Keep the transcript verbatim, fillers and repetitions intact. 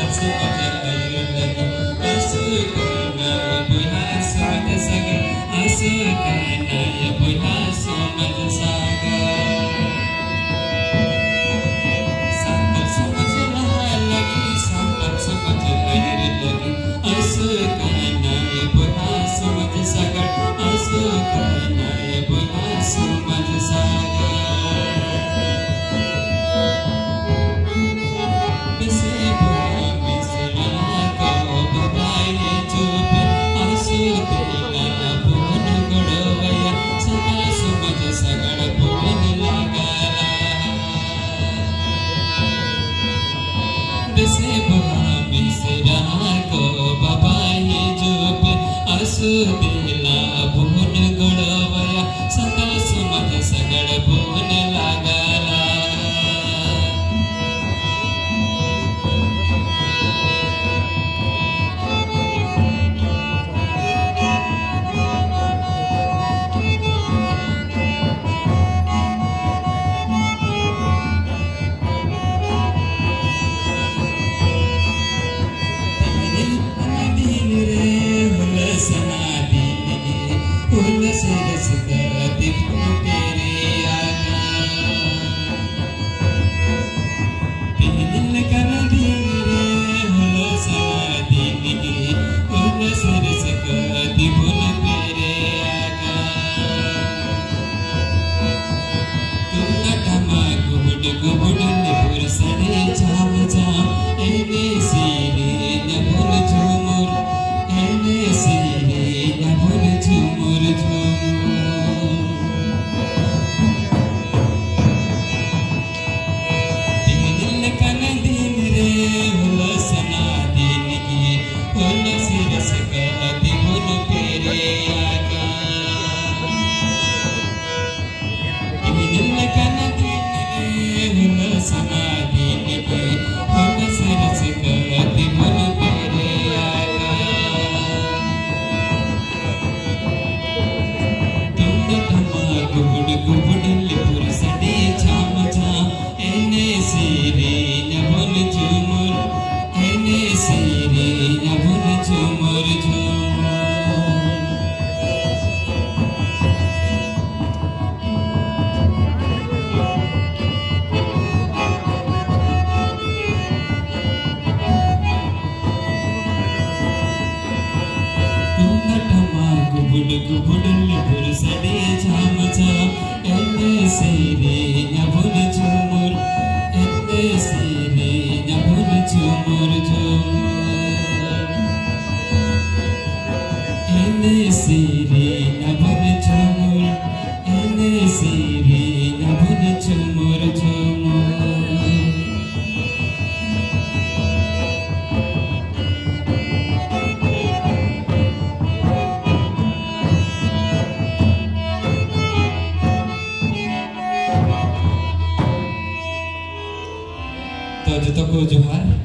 ᱥᱚᱢᱟᱡᱽ ᱟᱹᱭᱩᱨ ᱞᱟᱹᱜᱤᱫ ᱟᱹᱥᱩᱞ ᱠᱟᱱᱟᱭ ᱵᱚᱭᱦᱟ ᱥᱚᱢᱟᱡᱽ ᱥᱟᱜᱟᱲ, ᱟᱹᱥᱩᱞ ᱠᱟᱱᱟᱭ ᱵᱚᱭᱦᱟ ᱥᱚᱢᱟᱡᱽ ᱥᱟᱜᱟᱲ᱾ ᱥᱟᱱᱛᱟᱲ ᱥᱚᱢᱟᱡᱽ ᱞᱟᱦᱟ ᱞᱟᱹᱜᱤᱫ, ᱥᱟᱱᱛᱟᱲ ᱥᱚᱢᱟᱡᱽ ᱟᱹᱭᱩᱨ ᱞᱟᱹᱜᱤᱫ ᱟᱹᱥᱩᱞ ᱠᱟᱱᱟᱭ ᱵᱚᱭᱦᱟ ᱥᱚᱢᱟᱡᱽ ᱥᱟᱜᱟᱲ, ᱟᱹᱥᱩᱞ ᱠᱟᱱᱟᱭ ᱵᱚᱭᱦᱟ ᱥᱚᱢᱟᱡᱽ ᱥᱟᱜᱟᱲ᱾ ᱵᱮᱥᱮ ᱵᱩᱨᱩ ᱢᱤᱥᱨᱟ ᱠᱚ ᱵᱟᱵᱟᱭ ᱦᱤᱡᱩᱜ ᱯᱮ, ᱟᱹᱥᱩᱞ ᱛᱮᱞᱟ ᱵᱚᱱ ᱜᱚᱲᱚᱣᱟᱭᱟ, ᱥᱟᱱᱛᱟᱲ ᱥᱚᱢᱟᱡᱽ ᱥᱟᱜᱟᱲ ᱵᱚᱱ ᱞᱟᱜᱟ ᱞᱟᱦᱟ᱾ ᱵᱮᱥᱮ ᱵᱩᱨᱩ ᱢᱤᱥᱨᱟ ᱠᱚ ᱵᱟᱵᱟᱭ ᱦᱤᱡᱩᱜ ᱯᱮ, ᱟᱹᱥᱩᱞ ᱛᱮᱞᱟ ᱵᱚᱱ ᱜᱚᱲᱚᱣᱟᱭᱟ, ᱥᱟᱱᱛᱟᱲ ᱥᱚᱢᱟᱡᱽ ᱥᱟᱜᱟᱲ ᱵᱚᱱ ᱞᱟᱜᱟ ᱞᱟᱦᱟ᱾ ᱫᱤᱱ ᱨᱮ ᱦᱩᱞᱟᱹᱥ ᱟᱱᱟ ᱫᱤᱱ ᱥᱮᱨᱮᱧ ᱟᱵᱚᱱ ᱡᱷᱩᱢᱩᱨ ᱡᱷᱩᱢᱩᱨ᱾ ᱛᱩᱢᱫᱟᱜ ᱴᱟᱢᱟᱠ ᱜᱩᱵᱩᱰ ᱜᱩᱵᱩᱰ ᱞᱤᱵᱩᱨ ᱥᱟᱰᱮ ᱡᱷᱟᱢ ᱡᱷᱟᱢ᱾ ᱮᱱᱮᱡ ᱥᱮᱨᱮᱧ ᱟᱵᱚᱱ ᱡᱷᱩᱢᱩᱨ, ᱮᱱᱮᱡ ᱥᱮᱨᱮᱧ ᱟᱵᱚᱱ ᱡᱷᱩᱢᱩᱨ ᱡᱷᱩᱢᱩᱨ᱾ ᱮᱱᱮᱡ ᱥᱮᱨᱮᱧ ᱟᱵᱚᱱ ᱡᱷᱩᱢᱩᱨ, ᱮᱱᱮᱡ ᱥᱮᱨᱮᱧ ᱟᱵᱚᱱ ᱡᱷᱩᱢᱩᱨ ᱡᱷᱩᱢᱩᱨ᱾ ᱛᱚ ᱡᱚᱛᱚ ᱠᱚ ᱡᱚᱦᱟᱨ᱾